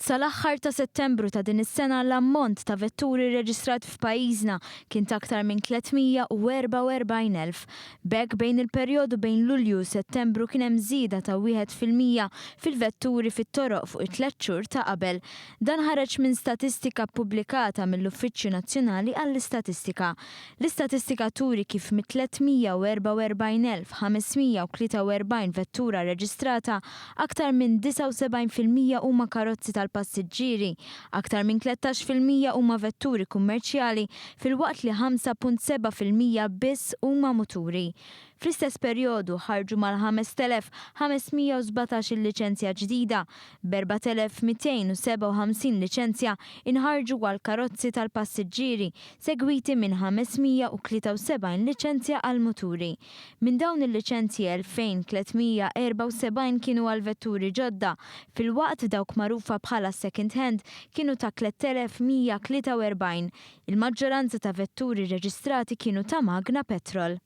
Sal-aħħar ta' Settembru ta' din is-sena l-ammont ta' vetturi rreġistrati f'pajjiżna kien ta' aktar minn 344,000. B'hekk bejn il-perjodu bejn Lulju u Settembru kien hemm żieda ta' 1% fil-vetturi fit-toroq fuq it-tlett xhur ta' qabel. Dan ħareġ minn statistika ppubblikata mill-Uffiċċju Nazzjonali għall-Istatistika. L-istatistika turi kif mit-344,543 vettura rreġistrata, aktar minn 79% huma karozzi tal-passiġġieri, aktar minn 13% huma vetturi kummerċjali filwaqt li 5.7% biss huma muturi. Fl-istess perjodu ħarġu mal-5,517 il-liċenzja ġdida, b'4,257 liċenzja inħarġu għal karozzi tal-passiġġieri, segwiti minn 573 liċenzja għall-muturi. Minn dawn il-liċenzji 2,374 kienu għal vetturi ġodda, filwaqt dawk magħrufa bħala second hand kienu ta' 3,143. Il-maġġoranza ta' vetturi rreġistrati kienu ta' magna petrol.